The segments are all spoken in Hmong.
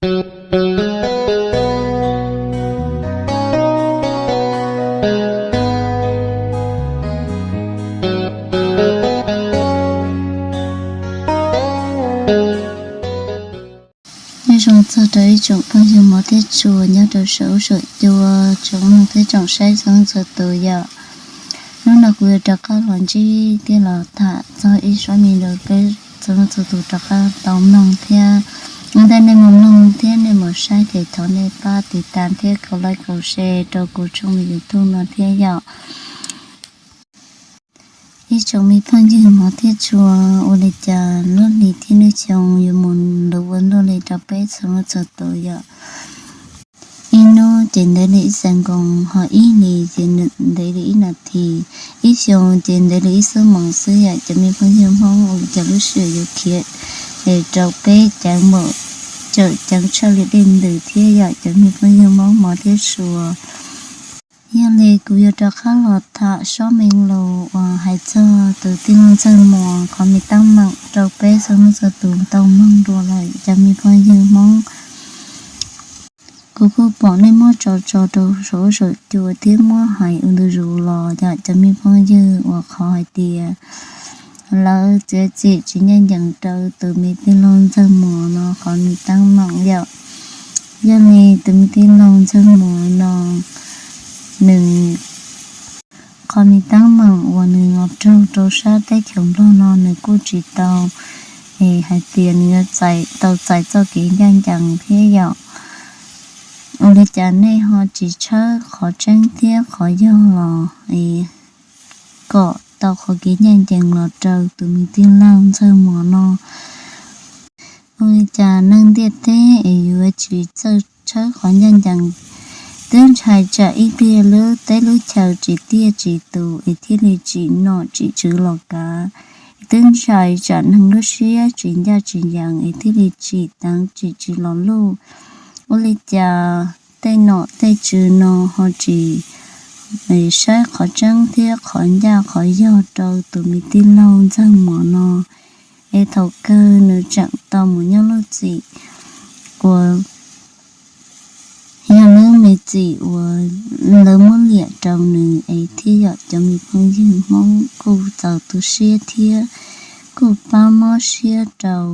Nyob zoo txog rau ib tsoom phooj ywg hmov thiab tshua nyob rau saum huab saum cua, tsoom mloog thiab tsoom saib txhua leej txhua tus yom. Hnub no kuv yuav rov qab los ntsib thiab los tham txog ib suab me rau peb txhua leej txhua tus rov qab tau mloog thiab. Ua ntej nej mus mloog thiab nej mus saib ces thov nej pab tiv tas thiab kaum like kaum share rau kuv tshooj me YouTube no thiab yom. Ib tsoom me phooj ywg hmov thiab tshua, ua li cas lub hli thiab lub xyoo yuav mus luv ua luaj li rau peb txhua leej txhua tus yom. Ib hnub ces ntev li ib xees nkoos, ho ib hlis ces ntev li ib nas this, ib xyoo ces ntev li ib xuab moos xwb yom. Cov me phooj ywg Hmoob, ua li cas lub sij hawm yuav khiav es rau peb ceev npaum, tseem ceev tshaj li dej ntws thiab yom, cov me phooj ywg Hmoob hmov thiab tshua. Yog li kuv yuav rov qab los tham suab me lus uas hais txog tus tij laug Ntxawg Muas qhov me teeb meem rau peb txhua leej txhua tus tau mloog dua lawm cov me phooj ywg Hmoob. Kuv kuj pom nej muab tso tso rau saum huab saum cua thiab muab hais ua ntu zus los yom cov me phooj ywg, uas qhov hais tias lawv txiav txim tsis ncaj ncees rau tus me tij laug Ntxawg Muas no qhov me teeb meem yom. Yog li tus me tij laug Ntxawg Muas no nws qhov me teeb meem uas nws los raug rau sab teb chaws Nplog no nws kuj tsis tau es hais tias nws yuav tau txais txoj kev ncaj ncees thiab yom. Ua li cas nej ho tsis tshawb qhov tseeb thiab qhov yog los es kom tau qhov kev ncaj ncees los rau tus me tij laug Ntxawg Muas no? Ua li cas neeg ntiaj teb es yuav tsis txawj tshawb qhov ncaj ncees? Twb ntshai tsam ib pliag lub teb lub chaw tsis tiaj tsis tus es thiaj li tsim nom tsim tswv los kav. Twb ntshai tsam neeg lub siab tsis ncaj tsis ncees es thiaj li tsim teev tsim tsis los luj. Ua li cas tej nom tej tswv no ho tsis saib qhov tseeb thiab qhov ncaj qhov yog rau tus me tij laug Ntxawg Muas no? Es thaum kawg nws tseem tau mus nyob luag txim uas yog lub me txim uas lawv muab liam rau nws es thiab yom cov me phooj ywg Hmoob. Kuj txaus tu siab thiab kuj pab mob siab rau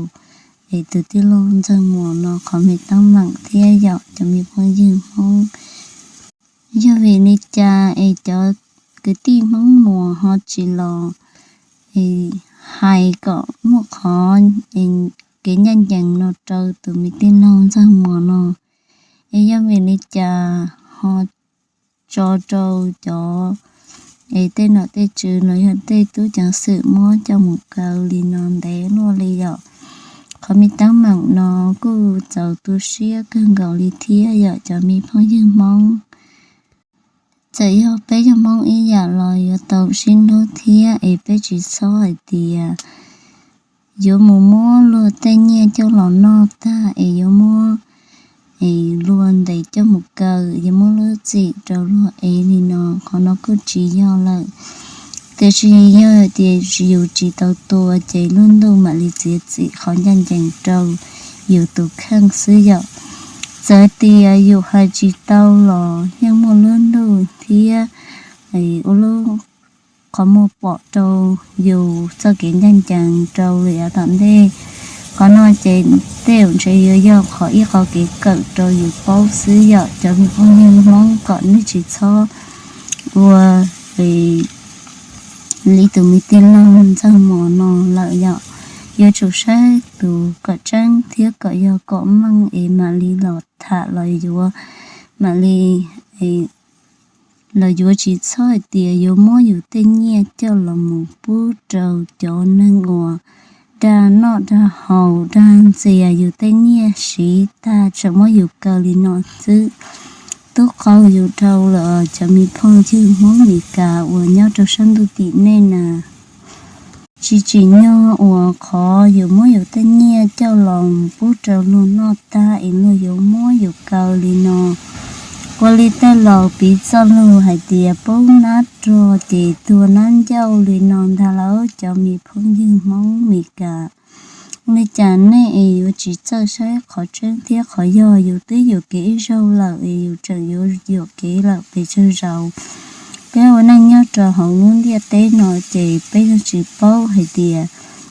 es tus tij laug Ntxawg Muas no qhov me teeb meem thiab yom cov me phooj ywg Hmoob. Yog vim li cas es cov kwv tij Hmoob Muas ho tsis los hais kom muaj qhov kev ncaj ncees no rau tus me tij laug Ntxawg Muas no? Es yog vim li cas ho tso rau cov es tej nom tej tswv los yog tej tub ceev xwm muab coj mus kaw li no ntev luaj li yom? Qhov me teeb meem no kuj txaus tu siab kawg nkaus li thiab yom cov me phooj ywg Hmoob. Txawm yog peb yog Hmoob ib yam los yuav tau sib hlub thiab es peb tsis txhob hais tias yuav mus muab luag tej nyiaj coj los noj tag es yuav muab es luag ntes coj mus kaw, yuav muab lub txim rau luag ev li no, qhov no kuj tsis yog lawm. Tiam sis yog tias yus tsis tau tua ces lub ntuj mam li txiav txim qhov ncaj ncees rau yus tus kheej xwb yom. Txawm tias yus hais tsis tau los yeej muaj lub ntuj thiab ua lub qhov muag pom rau yus txoj kev ncaj ncees rau lwm yav tom ntej. Qhov no ces tej zaum ntshe yuav yog qhov ib qhov kev kawm rau yus paub xwb yom cov me phooj ywg Hmoob, kom nej tsis txhob ua li tus me tij laug Ntxawg Muas no lawm yom. Yuav tsum saib tus kom tseeb thiab kom yog kom meej es mam li los tham los yuav mam li los yuav tsis txhob hais tias yuav muab yus tej nyiaj coj los mus pub rau cov neeg uas dag noj dag haus dag ntxias yus tej nyiaj siv tag tseem muab yus kaw li no xwb. Tub qaug yus dhau lawm cov me phooj ywg Hmoob Mes Kas uas nyob rau sab ntuj tim nej na. Tsis tsim nyog uas qhov yus muab yus tej nyiaj coj los pub rau luag noj tag es luag yuav muab yus kaw li no. Ua li tej laus piv txoj lus hais tias pub nab rog ces tuag nab ncauj li no ntag lauj cov me phooj ywg Hmoob Mes Kas. Li cas nej es yuav tsis txawj saib qhov tseeb thiab qhov yog? Yus twb yuam kev ib zaug lawm es yus tseem yuav yuam kev lawm pes tsawg zaus? Peb ua neej nyob rau hauv lub ntiaj teb no ces peb yeej tsis paub hais tias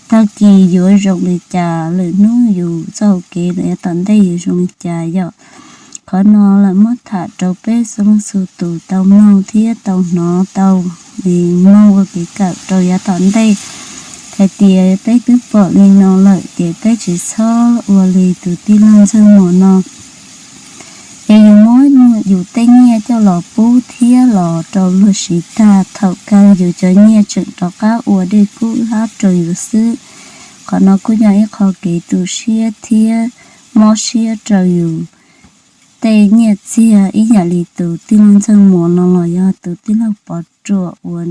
tag kis yuav zoo li cas, lwm hnub yus txoj hauv kev lawm yav tom ntej yuav zoo li cas yom. Qhov no lawm muab tham rau peb txhua leej txhua tus tau mloog thiab tau hnov tau, es mloog ua kev kawm rau yav tom ntej. Hais tias peb twb pom li no lawm ces peb tsis txhob ua li tus tij laug Ntxawg Muas no, es yus muab yus tej nyiaj coj los pub thiab los rau luag siv tag, thaum kawg yus cov nyiaj tseem rov qab ua dej kub hlab rau yus xwb. Qhov no kuj yog ib qho kev tu siab thiab mob siab rau yus tej nyiaj txiag ib yam li tus tij laug Ntxawg Muas no los yog tus tij laug Pov Ruam uas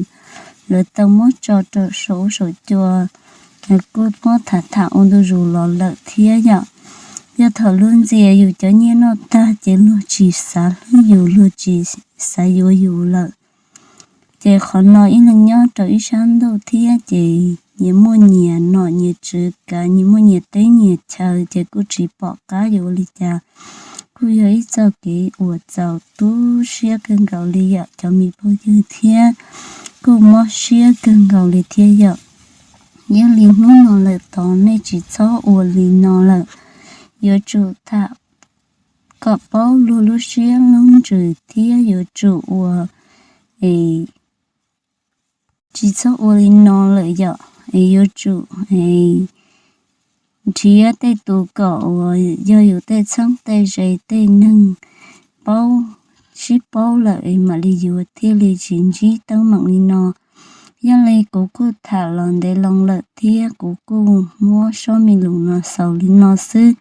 lawv tau muab tso rau saum ub saum cua, kuj muab tham tham ua ntu zus los lawm thiab yom. Yog thaum luag ntxias yus cov nyiaj noj tag ces luag tsis xav hlub yus, luag tsis xav yuav yus lawm. Ces qhov no ib leeg nyob rau ib sab ntuj thiab ces nyias muaj nyias nom nyias tswv kav, nyias muaj nyias teb nyias chaw ces kuj tsis pom qab yuav ua li cas. Kuj yog ib txoj kev uas txaus tu siab kawg nkaus li yom cov me phooj ywg thiab kuj mob siab kawg nkaus li thiab yom. Yog li hnub no lawm tod nej tsis txhob ua li no lawm. Yuav tsum tham kom paub luag lub siab lub ntsws thiab yuav tsum ua, es tsis txhob ua li no lawm yom. Es yuav tsum nrhiav tej tus kom uas yog yus tej txheeb tej ze tej neeg paub, sib paub lawm es mam li yuav thiaj li tsis ntsib teeb meem li no. Yog li kuv kuj tham los ntev loo lawm thiab kuv kuj muab sob me lus no xaus li no xwb.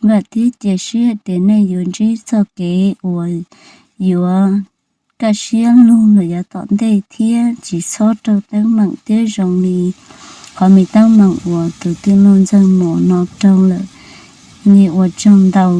Vam thiab cia siab tias nej yuav ntsib txoj kev uas yuav kaj siab lug lawm yav tom ntej thiab tsis txhob raug teeb meem thiab zoo li qhov me teeb meem uas tus tij laug Ntxawg Muas no raug lawm. Li ua tsaug ntau.